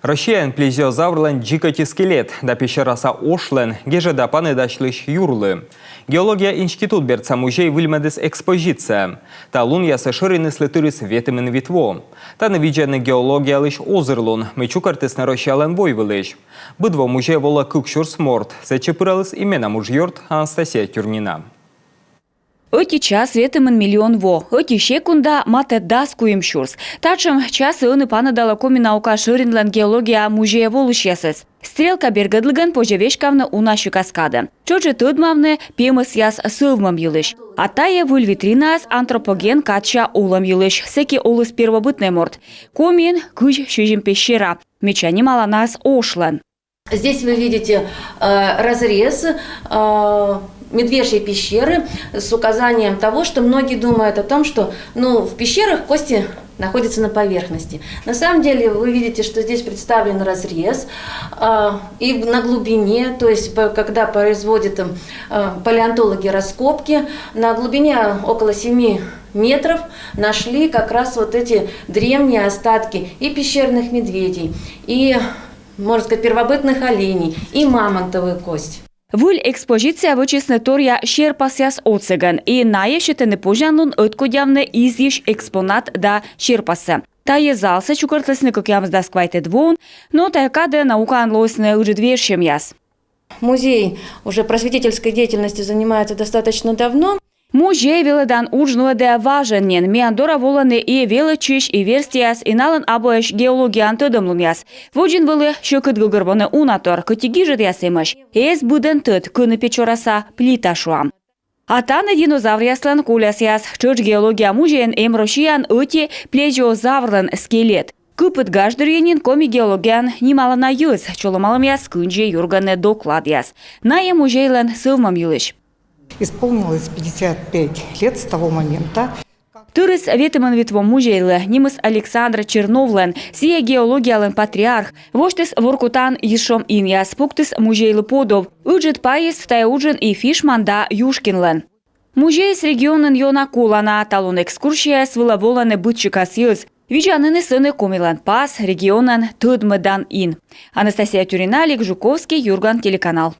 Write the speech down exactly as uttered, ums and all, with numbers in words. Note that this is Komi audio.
Россияын плезиозаврлӧн дзик ӧти скелет да пещераса ошлӧн гежӧда паныдасьлысь юрлы. Геология институт бердса музей выльмӧдіс экспозиция. Талунъясӧ шӧриныслы тырис ветымын вит во. Тані видзӧны геологиялысь озырлун, мый чукӧртісны Россиялӧн войвылысь. Быд во музейӧ волӧ кык сюрс морт, сэтчӧ пыраліс и менам уджъёрт Анастасия Тюрнина. Ӧти час — ветымын миллион во, ӧти секунда — матӧ дас куим сюрс. Татшӧм часӧ ӧні паныдалӧ Коми наука шӧринлӧн геология музейӧ волысьясӧс. Стрелка бергӧдлігӧн позьӧ веськавны уна сикас кадӧ. Тшӧтш и тӧдмавны пемӧсъяс сӧвмӧм йылысь. А тайӧ выль витринаыс антропоген кадся олӧм йылысь. Сэки оліс первобытнӧй морт. Комиын кызь сизим пещера. Медся нималанаыс ошлӧн. Здесь вы видите э, разрез э, медвежьей пещеры с указанием того, что многие думают о том, что, ну, в пещерах кости находятся на поверхности. На самом деле вы видите, что здесь представлен разрез э, и на глубине, то есть по- когда производят э, палеонтологи раскопки, на глубине около семи метров нашли как раз вот эти древние остатки и пещерных медведей, и, можно сказать, первобытных оленей, и мамонтовую кость. Выль экспозиция вӧчисны торъя серпасъяс отсӧгӧн, и найӧ сетӧны позянлун ӧткодявны изйысь экспонат да серпассӧ. Тайӧ залсӧ чукӧртлісны кӧкъямысдас квайтӧд воын, но тайӧ кадӧ наукаын лоисны ыджыд вежсьӧмъяс. Музей уже просветительской деятельностью занимается достаточно давно. Музей велӧдан удж нуӧдӧ важӧн нин. Миян дорӧ волӧны и велӧдчысь, и верстьӧяс, и налӧн абуӧсь геологияын тӧдӧмлунъяс. Водзын вӧлі сьӧкыд гӧгӧрвоны уна тор, кӧть и гижӧдъяс эмӧсь. Эз быдӧн тӧд, кӧні Печораса плита, шуам. А тані динозавръяслӧн колясъяс. Тшӧтш геология музейын эм Россияын ӧти плезиозаврлӧн скелет. Кыпыд гаж дырйи нин коми геологияын нималана йӧз. Чолӧмалӧмъяс кындзи юргӧны докладъяс. Найӧ музейлӧн сӧвмӧм йылысь. Исполнилось пятьдесят пять лет с того момента. Тырис ветымын вит во музейлы. Нимыс Александр Черновлӧн. Сійӧ геологиялӧн патриарх. Восьтіс Воркутаын йитшӧм инъяс, пуктіс музейлы подув. Ыджыд пайыс тайӧ уджын и Фишман да Юшкинлӧн. Музейыс регионын ёна колана. Талун экскурсияяс вылӧ волӧны быд сикас йӧз. Видзаніныс ӧні Комилӧн пас, регионӧн тӧдмӧдан ин. Анастасия Тюрина, Олег Жуковский, «Юрган» телеканал.